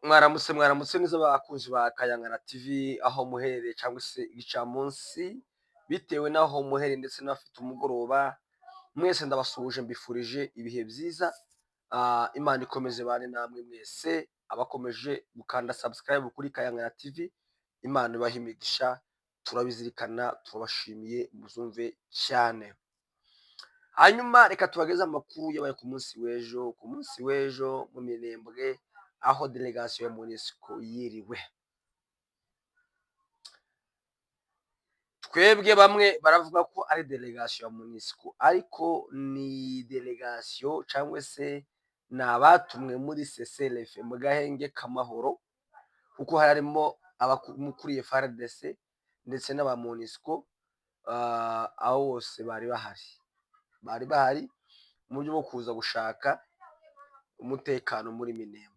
Mwaramutse mwaramutse neza bakunzi ba Kayangana TV aho muherereye cyangwa se igicamunsi bitewe n'aho muherereye ndetse n'abafite umugoroba, mwese ndabasuhuje mbifurije ibihe byiza. Imana ikomeze bane namwe mwese abakomeje gukanda subscribe kuri Kayangana TV, Imana ibahe imigisha, turabizirikana, turabashimiye, muzumve cyane. Hanyuma reka tubageze amakuru yabaye ku munsi w'ejo, ku munsi w'ejo mu Minembwe aho delegation ya MONUSCO yiriwe. Twebwe bamwe baravuga ko ari delegation ya MONUSCO, ariko ni delegation cyangwa se ni abatumwe muri CCLF mu gahenge k'amahoro, kuko harimo abakuriye FARDC ndetse n'aba MONUSCO, aho bose bari bahari, bari bahari mu buryo bwo kuza gushaka umutekano muri Minembwe.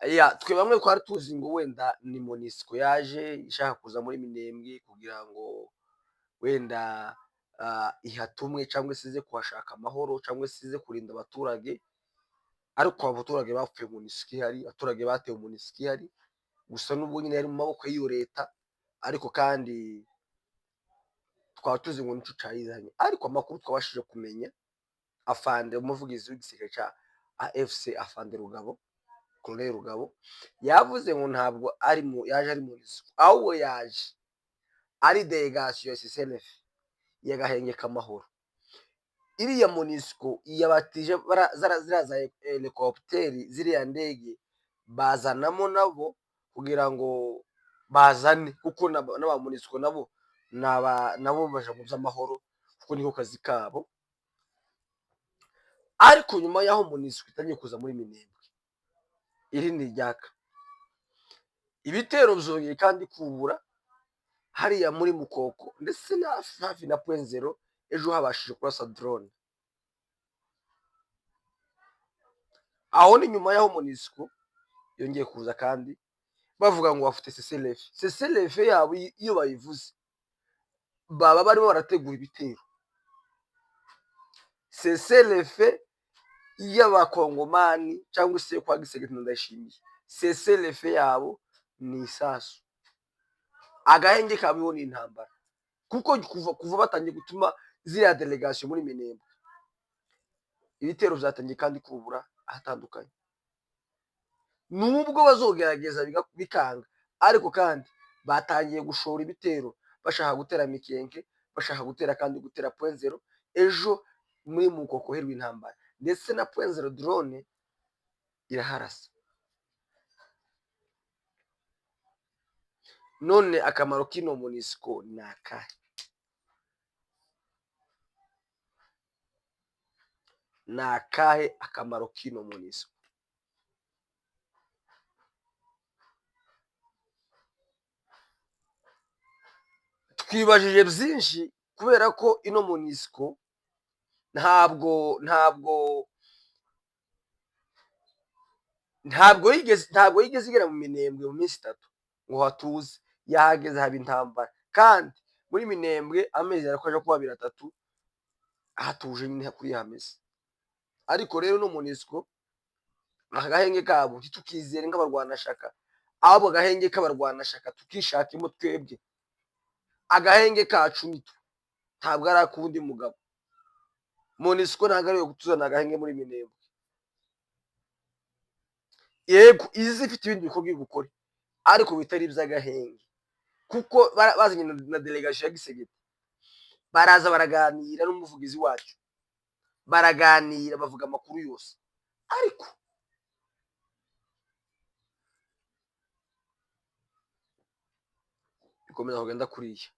Ya, twe bamwe twari tuzi ngo wenda ni MONUSCO yaje ishaka kuza muri Minembwe kugira ngo wenda ihatumwe cyangwa se ize kuhashaka amahoro cyangwa se ize kurinda abaturage, ariko abaturage bapfuye MONUSCO ihari, abaturage batewe MONUSCO ihari, gusa n'ubwo nyine yari mu maboko y'iyo leta, ariko kandi twaba tuzi ngo nico cayizanye. Ariko amakuru twabashije kumenya, afande umuvugizi w'igisirikare ca AFC afande Rugabo, Colonel Rugabo, yavuze ngo ntabwo ari mu yaje ari MONUSCO, ahubwo yaje ari delegation ya CCLF y'agahenge k'amahoro. Iriya MONUSCO yabatije ziriya za helicopter, ziriya ndege bazanamo nabo kugira ngo bazane, kuko n'aba MONUSCO nabo nabo baja mu by'amahoro kuko niko kazi kabo. Ariko nyuma y'aho MONUSCO itangiye kuza muri Minembwe, iri ni iryaka ibitero byongeye kandi kubura hariya muri Mukoko ndetse na hafi na Point Zero, ejo habashije kurasa drone. Aho ni nyuma y'aho MONUSCO yongeye kuza kandi bavuga ngo bafite CCLF. CCLF yabo iyo bayivuze baba barimo barategura ibitero. CCLF y'abakongomani cyangwa se kwa Gisegeti Ndayishimiye, CCLF yabo ni isasu, agahenge kabo ni intambara, kuko kuva batangiye gutuma ziriya delegation muri Minembwe, ibitero byatangiye kandi kubura ahatandukanye. Nubwo bazogerageza bikanga, ariko kandi batangiye gushora ibitero bashaka gutera Mikenke, bashaka gutera kandi gutera Point Zero. Ejo muri Mukoko hirwa intambara, ndetse na Point Zero drone iraharasa. None akamaro k'ino MONUSCO ni akahe? Ni akahe akamaro k'ino MONUSCO? Twibajije byinshi kubera ko ino MONUSCO ntabwo yigeze igera mu Minembwe mu minsi itatu ngo hatuze, yahageze haba intambara, kandi muri Minembwe amezi arakoje kuba abiri atatu hatuje nyine kuri hameze. Ariko rero no MONUSCO agahenge kabo ntitukizere nk'abarwanashaka, ahubwo agahenge k'abarwanashaka tukishakemo twebwe. Agahenge kacu nitwe, ntabwo ari ak'undi mugabo. MONUSCO ntabwo ariyo kutuzana agahenge muri Minembwe. Yego izi ifite ibindi bikorwa iri gukora, ariko bitari iby'agahenge, kuko bazanye na delegation ya Gisegeti, baraza baraganira n'umuvugizi wacu, baraganira bavuga amakuru yose, ariko bikomeza kugenda kuriya.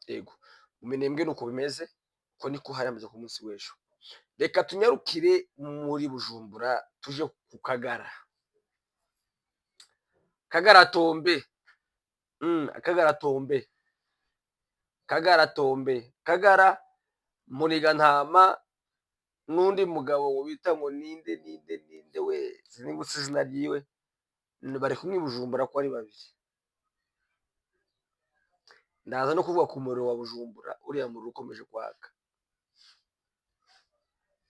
Yego mu Minembwe nuko bimeze, ko niko hari hameze ku munsi w'ejo. Reka tunyarukire muri Bujumbura tuje ku Kagara. Kagara tombe. Kagara tombe. Kagara tombe. Kagara Munigantama n'undi mugabo ngo bita ngo ninde ninde ninde we, sinibutse izina ryiwe, bari kumwe i Bujumbura ko ari babiri. Ndaza no kuvuga ku muriro wa Bujumbura, uriya muriro ukomeje kwaka.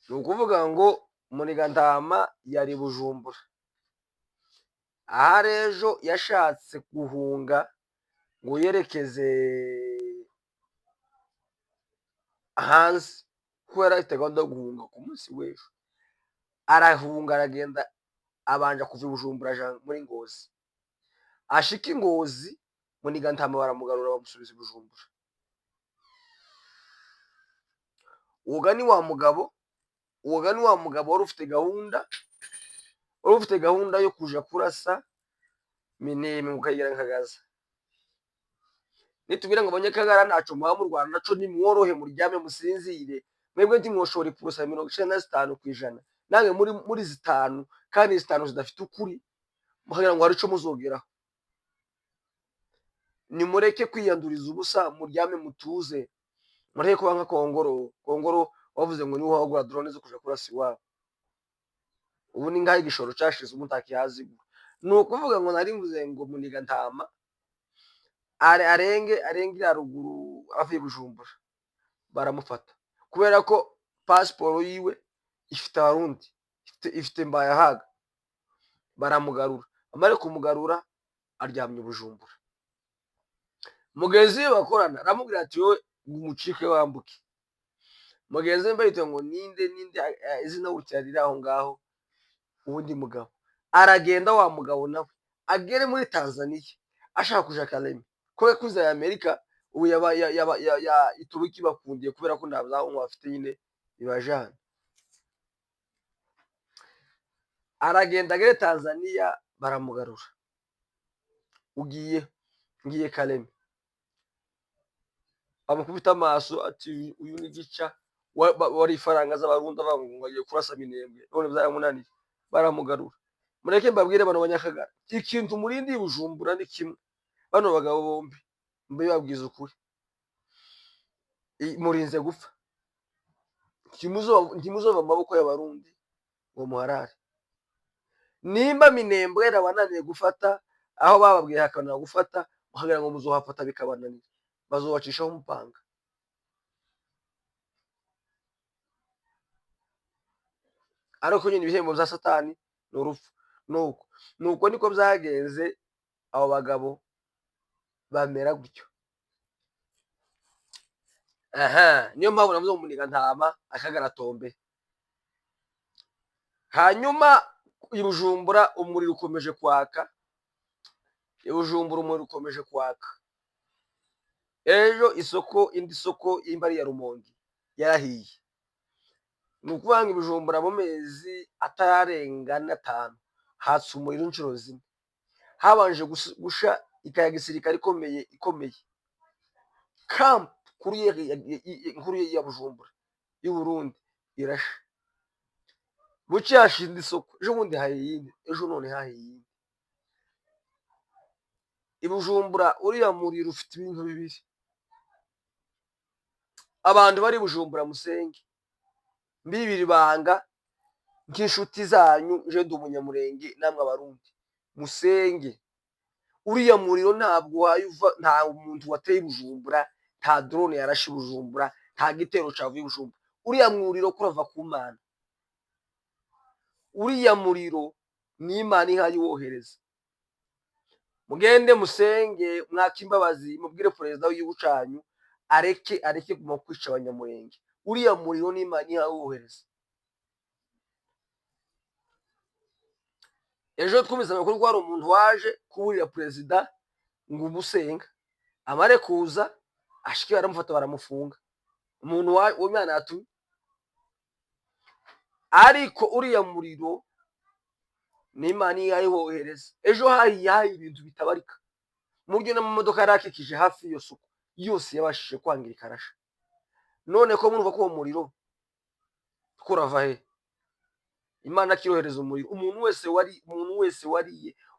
Ni ukuvuga ngo Munigantama yari Bujumbura, ahari ejo yashatse guhunga ngo yerekeze hanze, kuko yari afite gahunda yo guhunga ku munsi w'ejo. Arahunga aragenda, abanja kuva i Bujumbura aja muri Ngozi, ashika i Ngozi Munigantama baramugarura bamusubiza i Bujumbura. Uwoga ni wa mugabo, uwoga ni wa mugabo wari ufite gahunda, wari ufite gahunda yo kuja kurasa Minembwe ukayigira nkagaza. Nitubwira ngo abanyakagara ntaco muba mu Rwanda naco, nimworohe muryame musinzire, mwebwe ntimwoshobora ipurusa 95%, namwe muri zitanu, kandi zitanu zidafite ukuri, mukagira ngo hari ico muzogeraho. Nimureke kwiyanduriza ubusa, muryame mutuze, mureke kuba nka Kongoro. Kongoro wavuze ngo niwe wagura drone zo kuja kurasa iwabo, ubu ni nkaho igishoro cashize ubu ntakihazigura. Ni ukuvuga ngo nari mvuze ngo Munigantama arenge iriya ruguru avuye Bujumbura, baramufata kubera ko pasiporo yiwe ifite abarundi, ifite Mbayahaga, baramugarura. Bamare kumugarura aryamye Bujumbura. Mugenzi we bakorana aramubwira ati wowe umucike wambuke. Mugenzi we mbayita ngo ninde ninde, izina gutya riri aho ngaho. Uwundi mugabo aragenda, wa mugabo nawe agere muri Tanzania ashaka kuja Kalemi, kubera ko ya Amerika ubu yaba ya ituruki bakundiye, kubera ko nta byangombwa bafite nyine bibajana. Aragenda agere Tanzania baramugarura, ugiye ngiye Kalemi, bamukubita amaso ati uyu ni gica wari ifaranga z'abarundi avuga ngo agiye kurasa Minembwe, none byaramunaniye, baramugarura. Mureke mbabwire bano banyakagara, ikintu murindi Bujumbura ni kimwe, bano bagabo bombi mbibabwiza ukuri, murinze gupfa, ntimuzova mu maboko y'abarundi ngo muharare. Nimba Minembwe yarabananiye gufata aho bababwiye hakanira gufata, mukagira ngo muzohafata bikabananira, bazobacishaho umupanga. Ariko nyine ibihembo bya Satani ni urupfu. Nuko niko byagenze, abo bagabo bamera gutyo. Aha niyo mpamvu navuze ngo Munigantama akagaratombe. Hanyuma i Bujumbura umuriro ukomeje kwaka, i Bujumbura umuriro ukomeje kwaka. Ejo isoko, indi soko y'imbari ya Rumonge yarahiye. Ni ukuvuga ngo i Bujumbura mu mezi atararenga 5 hatse umuriro inshuro 4. Habanje gusha ikaya gisirikare ikomeye, camp nkuru ya Bujumbura y'u Burundi irasha. Buce hashinda isoko, ejo bundi hahiye iyindi, ejo none hahiye iyindi. I Bujumbura uriya muriro ufite ibintu bibiri. Abantu bari Bujumbura musenge, mbibiri banga nk'inshuti zanyu, je ndi umunyamurenge namwe abarundi musenge. Uriya muriro ntabwo wayuva, nta muntu wateye Bujumbura, nta drone yarashe Bujumbura, nta gitero cavuye Bujumbura. Uriya muriro kurava ku Mana, uriya muriro ni Imana ihaye wohereza. Mugende musenge, mwaka imbabazi, mubwire perezida w'igihugu canyu areke kuguma kwica abanyamurenge. Uriya muriro ni Imana ihaye wohereza. Ejo twumvise amakuru ko hari umuntu waje kuburira perezida ngo umusenga, amare kuza ashike baramufata baramufunga. Umuntu w'Imana yatumye. Ariko uriya muriro ni Imana iyayihohereza. Ejo hahiye ibintu bitabarika, mu buryo n'amamodoka yari akikije hafi y'iyo soko yose yabashije kwangirika arasha. None ko murumva ko uwo muriro kurava he? Imana akirohereza umuriro. Umuntu wese wariye,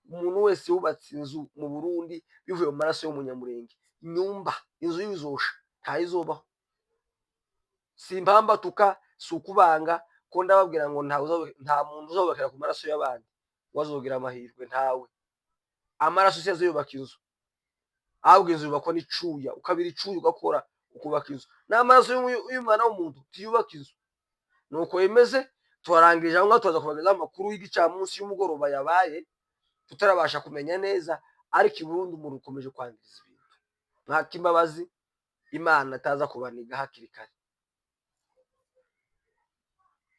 umuntu wese wubatse inzu mu Burundi bivuye mu maraso y'umunyamurenge, nyumba inzu y'izosha ntayizobaho. Simpambatuka, si ukubanga ko ndababwira ngo nta muntu uzubakira ku maraso y'abandi wazogira amahirwe, ntawe. Amaraso si yubaka inzu, ahubwo inzu yubakwa n'icuya, ukabira icuya ugakora ukubaka inzu. N'amaraso y'umwana w'umuntu tiyubaka inzu. Nuko bimeze. Turarangije aho ngaho, turaza kubagezaho amakuru y'igicamunsi, y'umugoroba yabaye tutarabasha kumenya neza. Ariko i Burundi umuntu ukomeje kwangiza ibintu, mwaka imbabazi Imana ataza kubaniga hakiri kare.